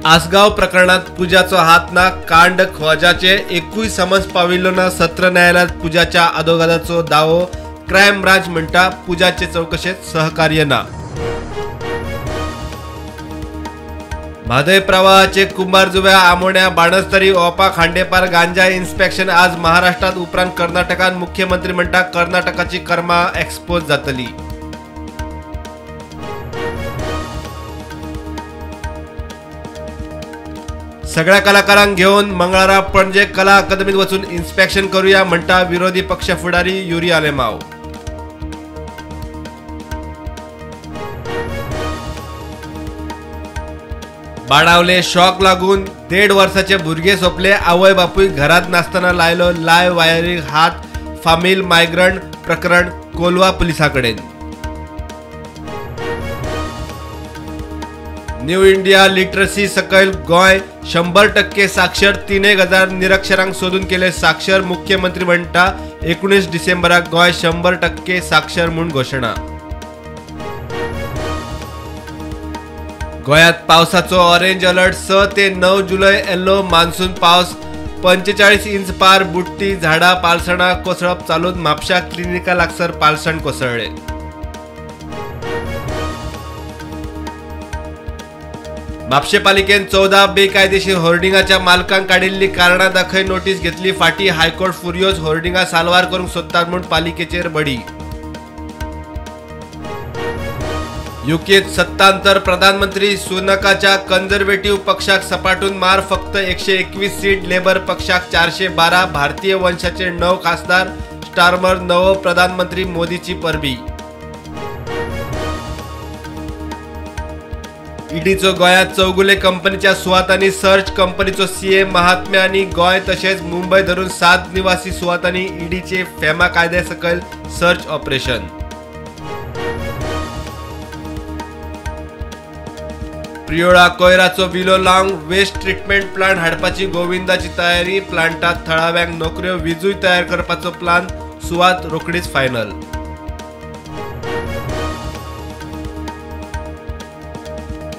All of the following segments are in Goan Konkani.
आसगांव प्रकरणात पूजाचो हात ना, कांड ख्वाजाचे एकूय समज पाविल्लो ना. सत्र न्यायालयात पूजाच्या आदोगादाचो दावो, क्रायम ब्रांच म्हणटा पूजाचे चवकशेत सहकार्य ना. म्हादय प्रवाहाचे कुंभारजुव्या, आमोण्या, बाणस्तारी, ओपा, खांडेपार गांजा इन्स्पेक्शन आज महाराष्ट्रात उपरांत कर्नाटकात. मुख्यमंत्री म्हणटा कर्नाटकाची कर्मा एक्सपोज जातली. सगळ्या कलाकारांक घेवन मंगळारा पणजे कला अकादमीत वचून इन्स्पेक्शन करूया म्हणटा विरोधी पक्ष फुडारी युरी आलेमाव. बाणावले शॉक लागून 1.5 वर्साचे भुरगे सोंपले, आवय बापूय घरात नासतना लायलो लाय वायरीक हात. फामील मायग्रंट प्रकरण कोलवा पुलिसां कडेन. न्यू इंडिया लिटरसी सकयल गोंय 100% साक्षर, 3,000 निरक्षरांक सोदून केले साक्षर. मुख्यमंत्री म्हणटा 19 डिसेंबराक गोंय 100% साक्षर म्हूण घोशणा. गोंयांत पावसाचो ऑरेंज अलर्ट, 6 ते 9 जुलय येल्लो मान्सून पावस 45 इंच पार. बुडटी झाडां पालसणां कोसळप चालून म्हापशा क्लिनिका लागसर पालसण कोसळ्ळे. म्हापशें पालिकेन 14 बेकायदेशीर होर्डिंगाच्या मालकांक काडिल्ली कारणां दाखय नोटीस घेतली फाटी. हायकोर्ट फुर्योज होर्डिंगा साल्वार करूंक सोदतात म्हूण पालिकेचेर बडी. युकेत सत्तांतर, प्रधानमंत्री सुनकाच्या कंझर्वेटिव्ह पक्षाक सपाटून मार, फक्त 121 सीट, लेबर पक्षाक 412. भारतीय वंशाचे 9 खासदार, स्टारमर नवो प्रधानमंत्री, मोदीची परबी. ईडीचो गोंयांत चौगुले कंपनीच्या सुवातांनी सर्च, कंपनीचो सीए महात्म्य आनी गोंय तशेंच मुंबय धरून 7 निवासी सुवातांनी ईडीचे फेमा कायद्या सकयल सर्च ऑपरेशन. प्रियोळा कोयराचो विलो लावंक वेस्ट ट्रिटमेंट प्लांट हाडपाची गोविंदाची तयारी, प्लांटात थळाव्यांक नोकऱ्यो, विजूय तयार करपाचो प्लान, सुवात रोखडीच फायनल.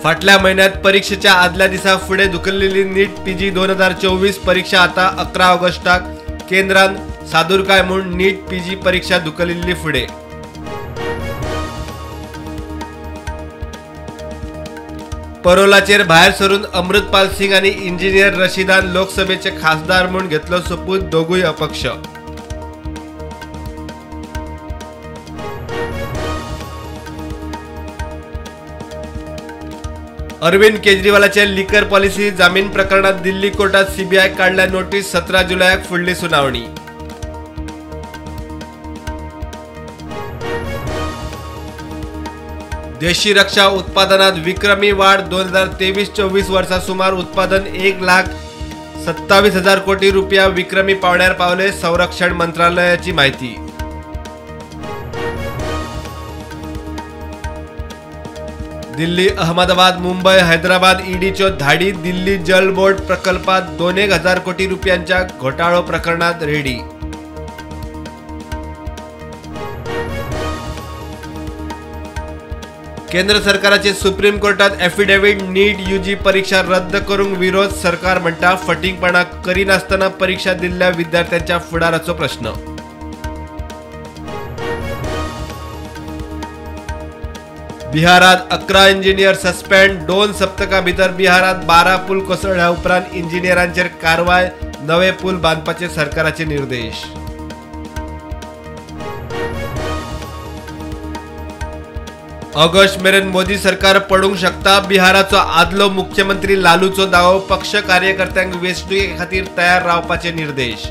फाटल्या म्हयन्यात परीक्षेच्या आदल्या दिसा फुडें धुकल्लेली नीट पीजी 2024 परीक्षा आता 11 ऑगस्टाक. केंद्रान सादुरकाय म्हूण नीट पीजी परीक्षा धुकलिल्ली फुडें. परोलाचेर भायर सरून अमृतपाल सिंग आनी इंजिनियर रशिदान लोकसभेचे खासदार म्हूण घेतलो सोपूत, दोगूय अपक्ष. अरविंद केजरीवालाचे लिकर पॉलिसी जामीन प्रकरणात दिल्ली कोर्टात सीबीआय काडल्या नोटीस, 17 जुलयाक फुडली सुनावणी. देशी रक्षा उत्पादनात विक्रमी वाढ, 2023-24 वर्सा सुमार उत्पादन 1,27,000 कोटी रुपया विक्रमी पावण्यार पावले, संरक्षण मंत्रालयाची माहिती. दिल्ली, अहमदाबाद, मुंबई, हैदराबाद ईडीच्यो धाडी, दिल्ली जल बोर्ड प्रकल्पात 2,000 कोटी रुपयांच्या घोटाळो प्रकरणात रेडी. केंद्र सरकाराचे सुप्रीम कोर्टात एफिडेव्हिट, नीट यूजी परीक्षा रद्द करूंक विरोध, सरकार म्हणटा फटींगपणा करिनासतना परीक्षा दिल्ल्या विद्यार्थ्यांच्या फुडाराचो प्रश्न. बिहारात 11 इंजिनियर सस्पेंड, 2 सप्तकां भितर बिहारात 12 पूल कोसळ्ळ्या उपरांत इंजिनियरांचेर कारवाय, नवे पूल बांदपाचे सरकाराचे निर्देश. ऑगस्ट मेरेन मोदी सरकार पडूंक शकता, बिहाराचो आदलो मुख्यमंत्री लालूचो दावो, पक्ष कार्यकर्त्यांक वेंचणुके खातीर तयार रावपाचे निर्देश.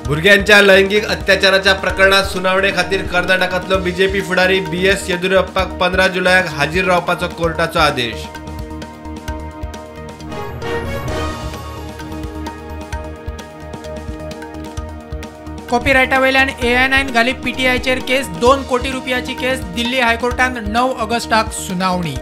भुरग्यांच्या लैंगिक अत्याचाराच्या प्रकरणात सुनावणे खातीर कर्नाटकांतलो बीजेपी फुडारी बी.एस. येदियुरप्पाक 15 जुलयाक हाजीर रावपाचो कोर्टाचो आदेश. कॉपीरायटा वयल्यान एएनआयन घाली पीटीआयचेर केस, 2 कोटी रुपयाची केस, दिल्ली हायकोर्टान 9 ऑगस्टाक सुनावणी.